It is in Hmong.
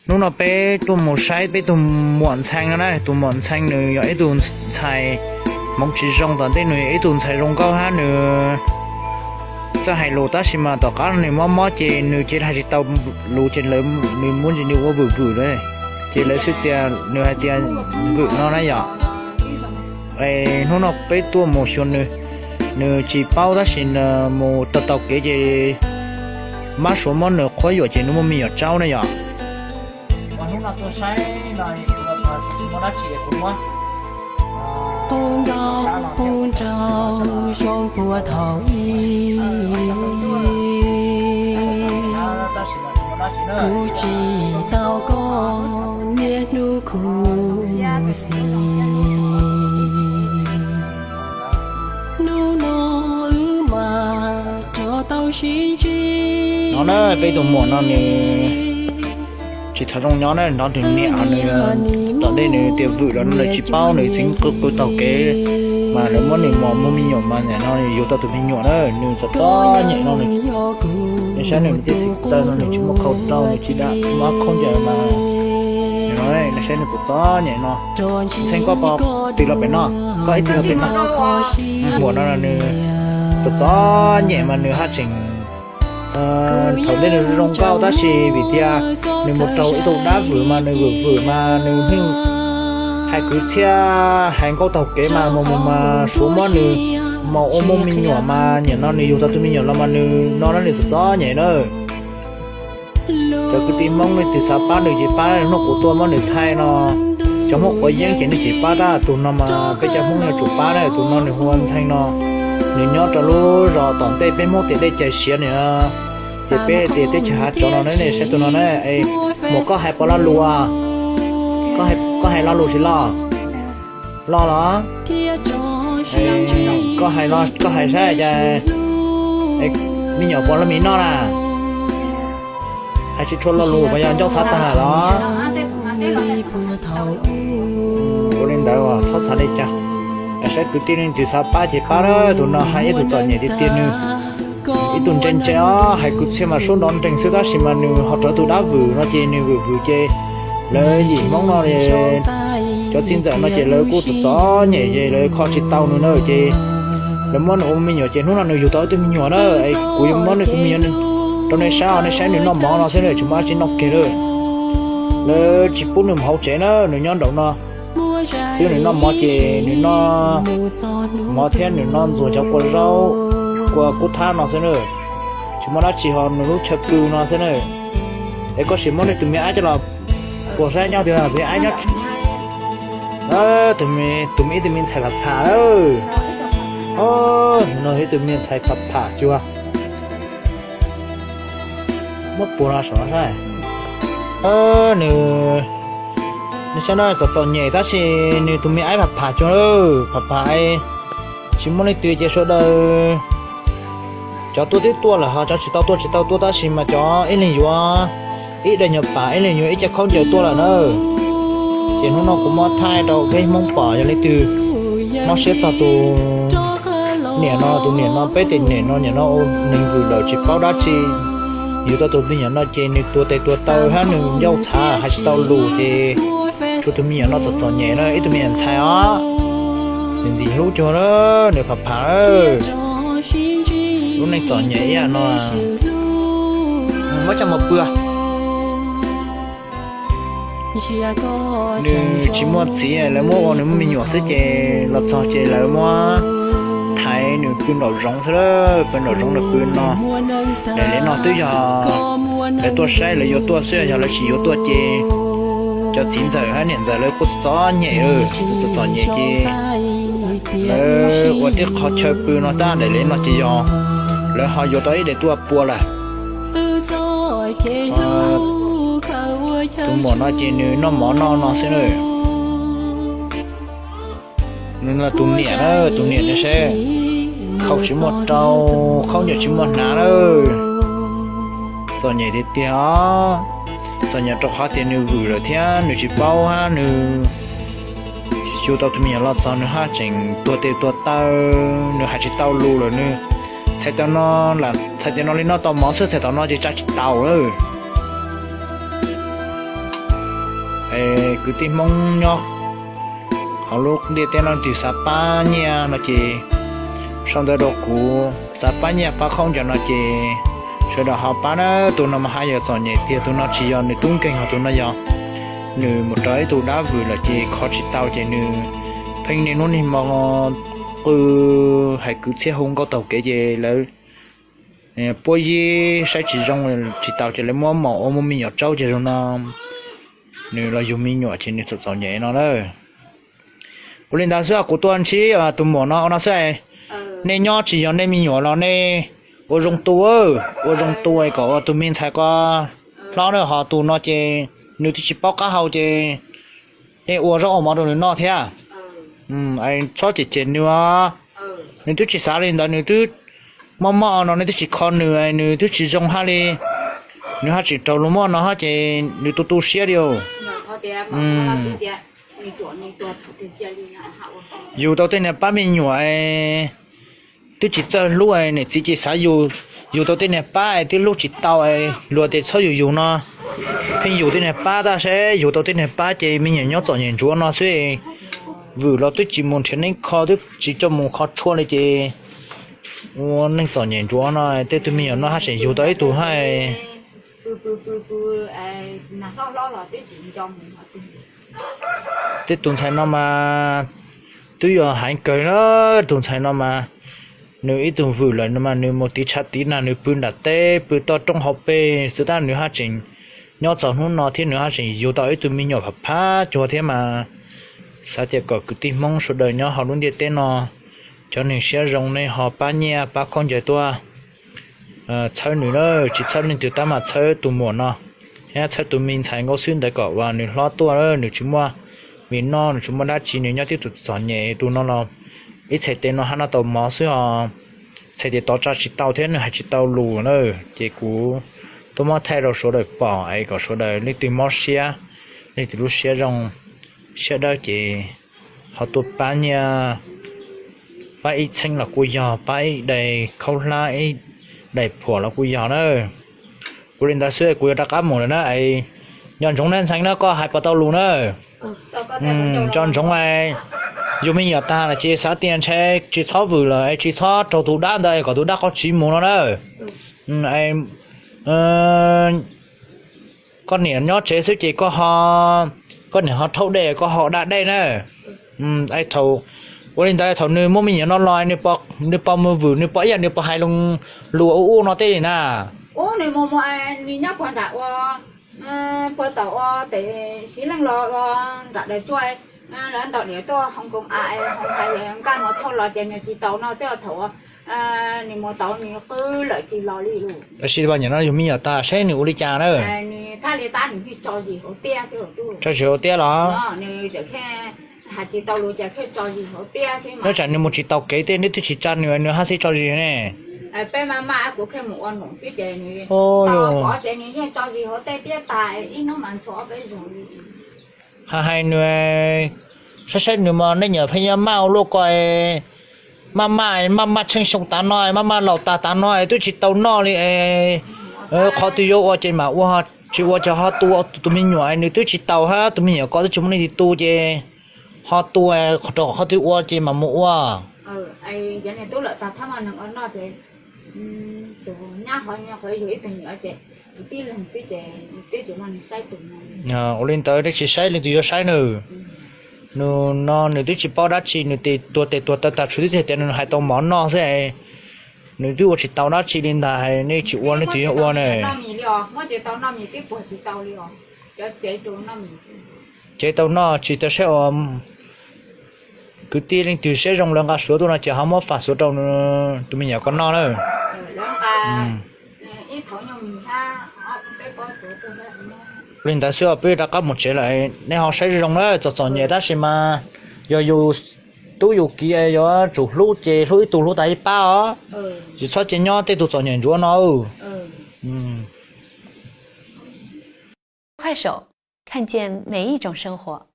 Hnub no peb tuaj mus saib peb tus muam Ntxhee no na, tus muam Ntxhee nws yog ib tug ntxhais hmoov tsis zoo, tom ntej nws yog ib tug ntxhais zoo nkauj hab nws txawj hais lus tab sis mas tom qab nws mob mob ces nws cia li hais tsis tau lus ces lawv, nws muab nws ua vwm vwm lawm, ces lawv xwb tias nws hais tias vwm no na yom. Es hnub no peb tuaj mus xyuas nws, nws tsis paub tab sis mus tau taug kev ces mab suav muab nws qhuab yuam ces nws muaj me nyuam tsaub na yom. Ua hnub no tuaj saib no, kuv muaj dab tsi kuv muab. Qub ntaub qub nraug zoo puag thaum ub, kuv tsis tau koj niaj hnub khuv xim. Hnub no wb mam rov tau sib ntsib. No na, peb tus muam no nws tsis tau zoo nyob na, nrog nws niam nws, tom ntej nws tias vwm los no nws tsis paub, nws txiv qw qw taug kev mas lawv muab nws mos muaj me nyuam mas nim no nws yug tau tus me nyuam na, nws txom txom nyem no, nej saib nws, nws tej txiv taw no nws tsis muaj khau rau, nws tsis dam muaj khaub ncaws mas, no nej saib nws txom txom nyem no. Ntxhee, koj puas twb los pem no, koj ib tug los pem no. Muam no nws txom txom nyem mas nws haj tseem, thaum ntej nws zoo nkauj tab sis vim tias nws mus raug ib tug dab vwm mas nws vwm vwm mas nws yeej hais kwv txhiaj hais nkauj taug kev mas mus mus mas suav muab nws mos ua muaj me nyuam mas nim no nws yug tau tus me nyuam los mas nws no na, nws txom txom nyem na. Cov kwv tij Hmoob leej twg xav pab nws ces pab, hnub kuv tuaj muab nws thaij no, cov Hmoob quav yeeb ces nej tsis pab tab, tus no mas peb cov Hmoob yuav tsum pab na, tus no nws hu ua Ntxhee no, nws nyob rau lub zos tom ntej peb Hmoob tias dej cawv siav nws, ces peb tias teb chaws hav tsov no na, nej saib tus no na. Muam, koj hais puas lo lus as? Koj hais lo lus tsis loj? Loj los? Koj hais, koj hais saib cas me nyuam puas loj mis noj na? Hais tsis tshua lo lus mas yog ncauj txhav tag los? Ua li ntawd txhob txhav li cas. Saib kwv tij leej twg xav pab ces pab na, tus no hais ib tug txom nyem tiag tiag, nws ib tug ntse ntse os, hais kwv txhiaj mas suab nrov nreeg xwb tab sis mas nws ho raug tus dab vwm no ces nws vwm vwm ces lawv yim Hmoob no cov txiv ntxawm no ces lawv kuj txom txom nyem ces lawv kho tsis tau nws na ces lawv muab nws ua me nyuam ces hnub no nws yug tau ib tug me nyuam na. Es kuv yuav muab nws tus me nyuam rau nej saib os, nej saib nws noj mov no xwb na, tsis muaj dab tsi noj kiag lawm. Lawv tsis pub nws mus hauv tsev na, nws nyob nraum no xwb, nws noj mov ces nws noj mov thiab nws noj ntxuag cov kua zaub, kua kub thab no xwb na, tsis muaj dab tsi, ho nws lub chaw pw no xwb na. Es koj sim muab nws tus me aib coj los puas saib nyob twg, tus me aib nyob. Tus me, tus me ib tug me ntxhais pham pham, no ib tug me ntxhais pham pham cuag, muab puas los saum no saib. Nws, nws saib no txom txom nyem tab sis nws tus me aib pham pham cuag, pham pham, tsis muaj leej twg ces sawv daws cov tuaj twb tuaj lawm, ho cov tsis tau tuaj tsis tau tuaj tab sis mas cov ib leeg yuav ib daim nyuag pam, ib leeg yuav ib co khaub ncaws tuaj lawm na. Ces hnub no kuv muab thaij rau peb Hmoob pom, yog leej twg mob siab txog tus niam no, tus niam no peb tes niam no, niam no ua neeg vwm lawm tsis paub dab tsi, yug tau tus me nyuam no ces nws tuag tes tuag taw hab nws ncauj txhav hais tsis tau lus ces tshuav tus me nyuam no txom txom nyem na, ib tug me nyuam ntxhais os. Nws ntxim hlub cuag na, nws pham pham, lub neej txom nyem ib yam no. Muab coj mus pw. Nws tsis muaj txiv, lawv muab ua nws muaj me nyuam xwb ces los txog ces lawv muab thaiv nws pw nraum zoov xwb, pw nraum zoov nws pw no. Daim liaj no twb yog lawv tuaj saib lawv yuav tuaj xwb, yog lawv tsis yuav tuaj ces cov txiv ntxawm hab niam ntxawm lawv kuj txom nyem, txom txom nyem ces lawv ua tib qho chaw pw no tab. Daim liaj no ces yog lawv ho yuav tau ib daim tuaj pua lawm. Tus muam no ces nws noj mov noj no xwb na. Nws tus niam na, tus niam no seb, khau tsis muaj rau, khaub ncaws tsis muaj hnav na. Txom nyem tiag tiag os. Txom nyem rau qhov tias nws vwm lawm thiab nws tsis paub hab nws yug tau tus me nyuam los txog nws haj tseem tuag tes tuag taw, nws hais tsis tau lus lawm, nws txhais tau no lam txhais tias no li no tau mov xwb, txhais tau no ces tsa tsis taus lawm. Kwv tij Hmoob nyob hauv lub ntiaj teb no leej twg xav pab nyiaj no ces sau ntawv rau kuv, xav pab nyiaj pab khaub ncaws no ces sawv daws ho pab na. Tus no mas haj yam txom nyem tiag, tus no tsis yog nws tub nkeeg, ho tus no yog nws mus raws ib tug dab vwm lawm ces kho tsis tau ces nws pheej niaj hnub niaj hmo qw hais kwv txhiaj hu nkauj taug kev ces lawv puab yib saib tsis zoo tsis tau ces lawv muab mom ua muaj me nyuam tsaub ces zoo no nws los yug me nyuam ces nws txom txom nyem no na. Ua li ntawd xwb kuv tuaj ntsib tus muam no ua no xwb. Nej nyob tsis yog nej me nyuam los nej ua zoo tu, ua zoo tu kom ua tus me ntxhais ko hlob na, ho tus no ces nws twb tsis paub qab hau ces nej ua zaub ua mov rau nws noj thiab. Txhob cem cem nws os. Nws twb tsis xav li ntawd, nws twb mob mob no nej twb tsis kho nws, nws twb tsis zoo haj li. Nws haj tseem raug luag muab no haj ces nws tu tu siab li. Yug tau tej niag pab me nyuam twb tsis txawj hlub, niam txiv ces xav yug, yug tau tej niag pab es twb hlub tsis tau, luag tias txhob yug yug no, pheej yug tej niag pab tab sis yug tau tej niag pab ces me nyuam nyob txom nyem ntsuav no xwb. Vwm los twb tsis mus nrhiav neeb kho, twb tsis tso mus kho tshuaj li ces ua neej txom nyem ntsuav no, tej tug me nyuam no haj tseem yug tau ib tug haj. Tej tus ntxhais no mas twb yog heev kawg na, tus ntxhais no mas nws ib tug vwm lawm no mas nws mus tiv tshav tiv nag, nws pw nram teb pw toj roob hauv pes xwb tab nws haj tseem nyob txog hnub no thiab nws haj tseem yug tau ib tug me nyuam pham phab cuag thiab mas xav tias kom kwv tij Hmoob sawv daws nyob hauv lub ntiaj teb no cov neeg siab zoo nej ho pab nyiaj pab khaub ncaws tuaj txhawb nws na, tsis txhawb leej twg tab mas txhawb tus muam no thiab txhawb tus me ntxhais Nkauj Xwb ntawd kom uas nws hlob tuaj, nws tsis muaj mis noj, nws tsis muaj dab tsi, nws nyob tib tug txom nyem tus no los ib txhais tes no haj noj tau mov xwb os. Txhais tes tov tsa tsis tau thiab nws hais tsis tau lus na, ces kuv tuaj muab thaij rau sawv daws pom es kom sawv daws leej twg mob siab, leej twg lub siab zoo siab dawb ces ho tuaj pab nyiaj, pab ib txheeb los kuj yog, pab ib daim khaub hlab ib daim phuam los kuj yog na. Ua li ntawd xwb kuv yuav rov qab mus lawm na. Nco ntsoov nej ntxhais na, koj hais puas tau lus na. Nco ntsoov, yus me nyuam tag lawm ces xav tias ntshe tsis txhob vwm lawm, tsis txhob raug tus dab ntawd kom tus dab qhov tsiv mus no na. Koj niam nyob tsev xwb ces koj ho, koj niam ho rhaub dej, koj ho da dej na. Thaum, ua li ntawd thaum nws muaj me nyuam no los nws puas mus vwm, nws puas ib yam, nws puas hais lus ua ub no tej li na? Ub, nws mus mus, nws nyob puag nram ua, puag tom ua tes siv leej los ua nram daws tsuaj, lawv ntaus diav tuaj hoo koom a, hoo hais nkaj mus thauj los ces nws tsis tau no tej thaum nws mus tau nws qw lawm tsis los li lus. Tab sis mas nyuam no yus me nyuam tag seb nws ua li cas na. Nws thaj li tab nws thiaj tso zis hauv tiaj xwb. Tso zis hauv tiaj los? Nws tseem hais tsis tau lus ces thiaj tso zis hauv tiaj xwb. Nyob tsam nws mus tsis tau kev tej neb twb tsis tsa nws, nws haj xij tso zis ne. Peb maj maj kuv thiaj mus ua num xwb ces nws tau pov ces nws yeej tso zis hauv tej tiaj tas ib hnub mas ntxhua ob peb zaug li. Hais hais nws, saib saib nws mas nej nyuam pheej yuav maj ua luaj ko, maj maj maj maj tsheej xyoo tav no, maj maj laus tag tav no twb tsis tau noj li. Qhov twg yuav ua ces mam ua, tsis ua ces ho tu tus me nyuam, nws twb tsis tau hab, tus me nyuam ko twb tsis muaj leej twg tu ces ho tu, rau qhov twg ua ces mam mus ua. Ua li ntawd dab tsi saib leej twg yuav saib nws. Nws no nws twb tsis paub dab tsi, nws tes tuag tes tuag taw tas tshuav twb txhais tias nws hais tau mov noj xwb. Nws twb ua tsis tau dab tsi li ntag, nej tsis ua leej twg yuav ua na. Cev tau noj tsis tau saib ua kwv tij leej twg siab zoo lawv nqa suav tuaj no ces ho muab fam suav rau tus me nyuam ko noj na. Li ntawd xwb peb rov qab mus tsev lawm, nej ho saib zoo na, txom txom nyem tab sis mas yog yus tub yus kiv yuav tsum hlub ces hlub ib tug hlub tas ib pab os. Tsis txhob cia nyob tej tug txom nyem ntsuav no. 快手，看见每一种生活。